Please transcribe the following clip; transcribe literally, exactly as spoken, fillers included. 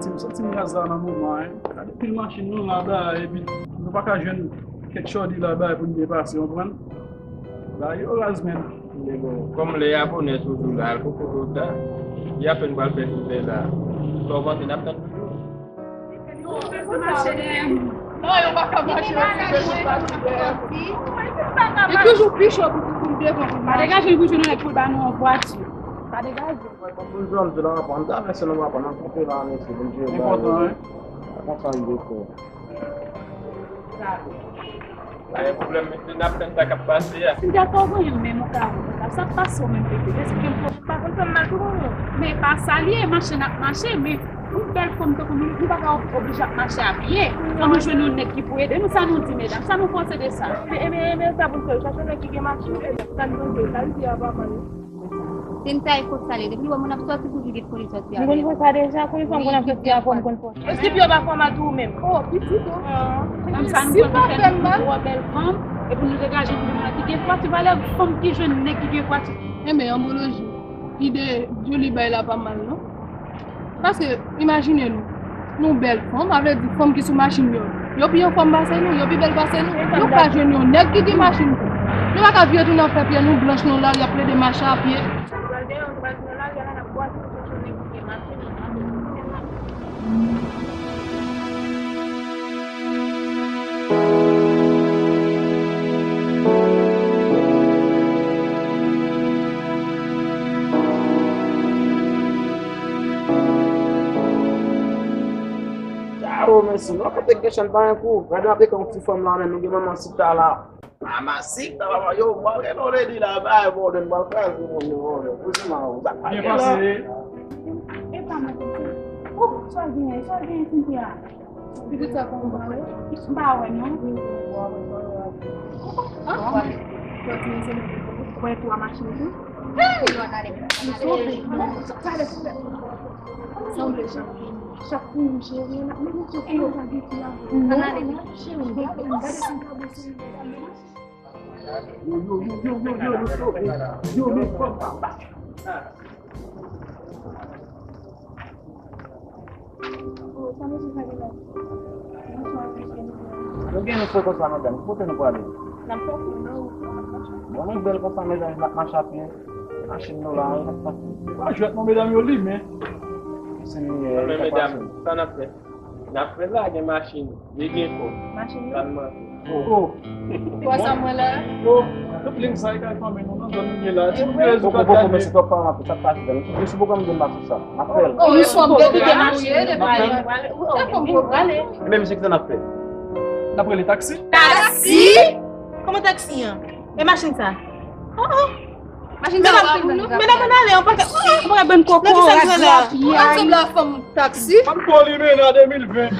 M santi m raz la nan moman, hein. Gade pil machin nou laba, epi nou pa ka jwenn kèk chòdi laba pou n byen pase, w konprann? La yo raz, menm. Kòm lè Yabonè toujou la, al koko lota, li apèn pral fè tout lè la. Lè w panse n ap tann toujou. Non, yo pa ka mache, yo toujou pi cho pou, pou, pou devan. Pa degaje l pou jwenn yon nèg pou l ba nou yon vwati. Pa degaje. Mwen, kòm Bondye, m di la, papa, m travèse nan papa, nan kanpe la, mesye, Bondye ba yo. Enpòtan, wi. Konsa l ye, frè. Pa gen pwoblèm, mesye, n ap tann sa k ap pase a. M dakò, mwen menm, ou ka wè, sa k pase w menm, bebe, deske m pa konn fè m mal tou, non. Men pa sa l ye, mache n ap mache, men yon bèl fanm tankou nou, nou pa ka oblije ap mache a pye. Fò nou jwenn yon nèg ki pou ede nou, sa nou di, medam, sa nou panse de sa? Men, men, men sa pou n fè, chache yon nèg ki gen machin, e sa n panse, sa l di a pa mal. Se m ta e kot sa li ye. Depi l wè moun ap sòti, toujou gen kote li sòti a. M konn fè sa deja, kote fanm konn ap sòti a, fanm konn fè. Èske pye w pa fè w mal tou ou menm? Oh, pitit, oh. Menm si sa nou konn fè, nou twò bèl fanm, epi nou degaje pou nou ki gen vwati, valè fanm ki jwenn nèg ki gen vwati. Enben, anboloji, ide Joli bay la pa mal, non? Paske, imajine nou, nou bèl fanm, sa vle di fanm ki sou machin yo, yo pi anfòm pase nou, yo pi bèl pase nou. Nou ka jwenn yon nèg ki gen machin tou. Nou pa ka vire tounen ap fè pye nou blanch nan lari, ap plede mache a pye. Chao, mesye, nou ap pote gen chan pa yon kou. Gade, m ap teke yon ti fanm la, men nou gen manman sita la. Manman sita, papa, yo, mwen rele w ledi la, bay, bon, m pral kraze moun yo, bon, douseman, ou sa k pase la? Byen pase. E pa mwen, oh, sa gen, sa gen, Cynthia? Pitit sa konn ba wè? M pa wè non. An? Wè twa machin tou? Hey! Yo, ann ale. Ann ale. Ann ale. Sanble chak, chak pou nou jere la. Men nou chak pou nou jere la. Ann ale. Cheri, gade, gade sa ka bese. Yo, yo, yo, yo, yo, yo, yo, yo, yo, men fanm pa. Nou gen nou fè konsa, medam. Ki kote nou prale? Bon, nou bèl konsa, medam, n ap mache a pye. Machin nou la, n ap pase. Pa jwèt non, medam, yo limen. Se li, eh, medam, sa n ap fè? N ap fè la, gen machin, li gen kò. Machin yo? Sa n manke. Oh. Kò sa mwen la? Oh, tout liy sa e kay fanmi nou nan zòn nou ye la. Ti bèz ou ka gade. Mesye, twòp pale anpil, sa k pase la? Mesye, poko m gen mache sa. M ap fè l. Oh, li fòm de li gen mache, de bagay. Sa fòm pou prale. E men, mesye, kisa n ap fè? N ap rele taksi? Taksi? Kòman taksi an? E machin sa? Oh, oh. Machin sa pa pou nou. Medam, ann ale, ann pa ka, ann pa ka bann koko. Nan ki sa n pran la? Ann sanble a fanm taksi. Fanm fò limen nan de mil ven.